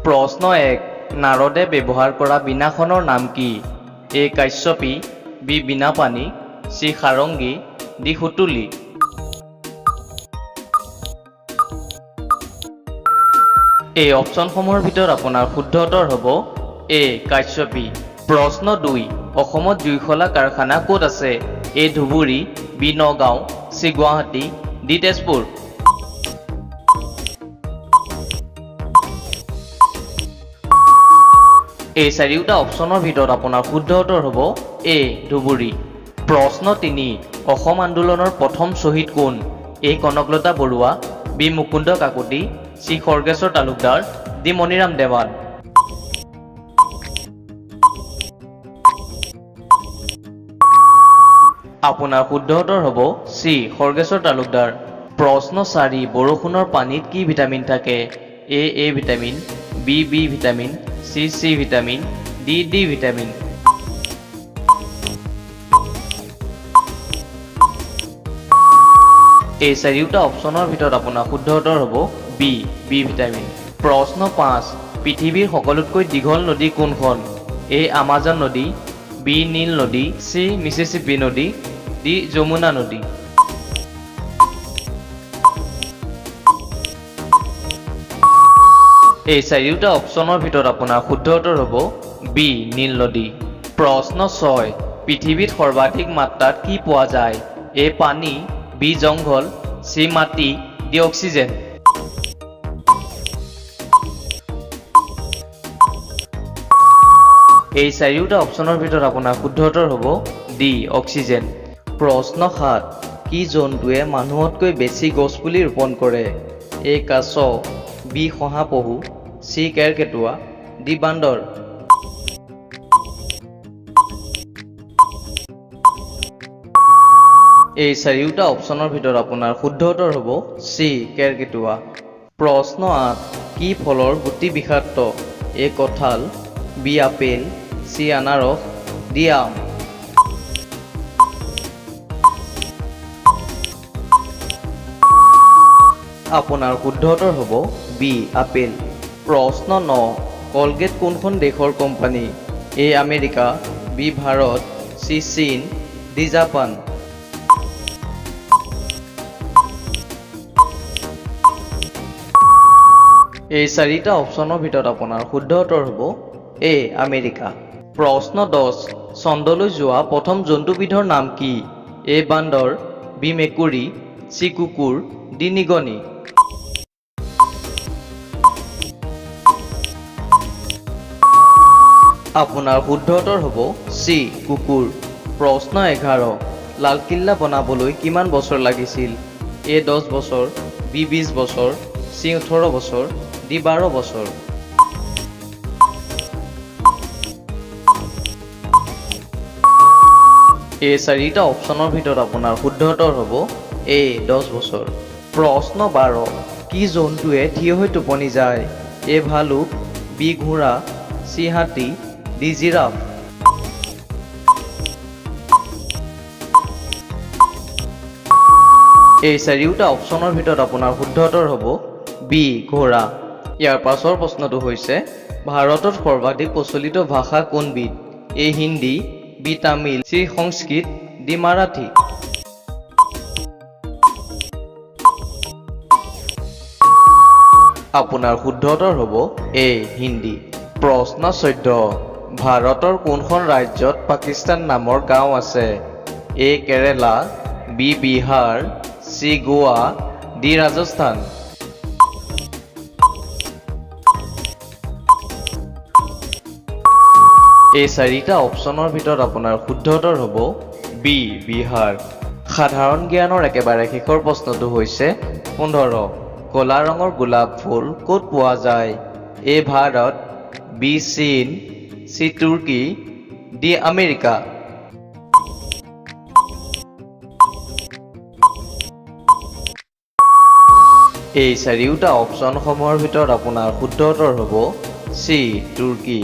প্ৰশ্ন 1, নাৰদে ব্যৱহাৰ কৰা বীণাখনৰ নাম কি? A Kashyapi, B Binapani, C sarangi, D সুতুলি। এই অপশ্যনসমূহৰ ভিতৰত আপোনাৰ শুদ্ধ উত্তৰ হ'ব এ কাশ্যপী। প্ৰশ্ন 2, অসমত জুইশলা কাৰখানা ক'ত আছে? A Dhubri, B Nagaon, C Guwahati, D Tezpur. এই চাৰিওটা অপশ্যনৰ ভিতৰত আপোনাৰ শুদ্ধ উত্তৰ হ'ব এ ধুবুৰী। প্ৰশ্ন 3, অসম আন্দোলনৰ প্ৰথম শ্বহীদ কোন? A Kanaklata Barua, B Mukunda Kakati, C Khargeswar Talukdar, D Maniram Dewan. আপোনাৰ শুদ্ধ উত্তৰ হ'ব চি খৰ্গেশ্বৰ তালুকদাৰ। প্ৰশ্ন 4, বৰষুণৰ পানীত কি ভিটামিন থাকে? A A vitamin, B B vitamin, C C vitamin, D D vitamin. এই চাৰিওটা অপশ্যনৰ ভিতৰত আপোনাৰ শুদ্ধ উত্তৰ হ'ব বি বি ভিটামিন। প্ৰশ্ন 5, পৃথিৱীৰ সকলোতকৈ দীঘল নদী কোনখন? এ আমাজন নদী, বি নীল নদী, চি মিচিচিপি নদী, ডি যমুনা নদী। এই চাৰিওটা অপশ্যনৰ ভিতৰত আপোনাৰ শুদ্ধ উত্তৰ হ'ব বি নীল নদী। প্ৰশ্ন 6, পৃথিৱীত সৰ্বাধিক মাত্ৰাত কি পোৱা যায়? এ পানী, বি জংঘল, চি মাটি, ডি অক্সিজেন। এই চাৰিওটা অপশ্যনৰ ভিতৰত আপোনাৰ শুদ্ধ উত্তৰ হ'ব ডি অক্সিজেন। প্ৰশ্ন 7, কি জন্তুৱে মানুহতকৈ বেছি গছপুলি ৰোপণ কৰে? এ কাছ, বি শহাপহু, চি কেৰ্কেটুৱা, ডি বান্দৰ। এই চাৰিওটা অপশ্যনৰ ভিতৰত আপোনাৰ শুদ্ধ উত্তৰ হ'ব চি কেৰ্কেটুৱা। প্ৰশ্ন 8, কি ফলৰ গুটি বিষাক্ত? এ কঁঠাল, বি আপেল, চি আনাৰস, ডি আম। আপোনাৰ শুদ্ধ উত্তৰ হ'ব বি আপেল। প্ৰশ্ন 9, কলগেট কোনখন দেশৰ company? A America, B Bharat, C চীন, ডি জাপান। এই চাৰিটা অপশ্যনৰ ভিতৰত আপোনাৰ শুদ্ধ উত্তৰ হ'ব এ আমেৰিকা। প্ৰশ্ন 10, চন্দ্ৰলৈ যোৱা প্ৰথম জন্তুবিধৰ নাম কি? এ বান্দৰ, বি মেকুৰী, চি কুকুৰ, ডি নিগনি। আপোনাৰ শুদ্ধ উত্তৰ হ'ব চি কুকুৰ। প্ৰশ্ন 11, লালকিল্লা বনাবলৈ কিমান বছৰ লাগিছিল? এ 10 বছৰ, বি 20 বছৰ, চি 18 বছৰ, ডি 12 বছৰ। এই চাৰিটা অপশ্যনৰ ভিতৰত আপোনাৰ শুদ্ধ উত্তৰ হ'ব এ 10 বছৰ। প্ৰশ্ন 12, কি জন্তুৱে থিয় হৈ টোপনি যায়? এ ভালুক, বি ঘোঁৰা, চি হাতী, ডি জিৰাফ। এই চাৰিওটা অপশ্যনৰ ভিতৰত আপোনাৰ শুদ্ধ উত্তৰ হ'ব বি ঘোঁৰা। ইয়াৰ পাছৰ প্ৰশ্নটো হৈছে, ভাৰতত সৰ্বাধিক প্ৰচলিত ভাষা কোনবিধ? এ হিন্দী, বি তামিল, চি সংস্কৃত, ডি মাৰাঠী। আপোনাৰ শুদ্ধ উত্তৰ হ'ব এ হিন্দী। প্ৰশ্ন 14, ভাৰতৰ কোনখন ৰাজ্যত পাকিস্তান নামৰ গাঁও আছে? এ কেৰেলা, বি বিহাৰ, চি গোৱা, ডি ৰাজস্থান। এই চাৰিটা অপশ্যনৰ ভিতৰত আপোনাৰ শুদ্ধ উত্তৰ হ'ব বি বিহাৰ। সাধাৰণ জ্ঞানৰ একেবাৰে শেষৰ প্ৰশ্নটো হৈছে 15, ক'লা ৰঙৰ গোলাপ ফুল ক'ত পোৱা যায়? এ ভাৰত, বি চীন, চি তুৰ্কী, ডি আমেৰিকা। এই চাৰিওটা অপশ্যনসমূহৰ ভিতৰত আপোনাৰ শুদ্ধ উত্তৰ হ'ব চি তুৰ্কী।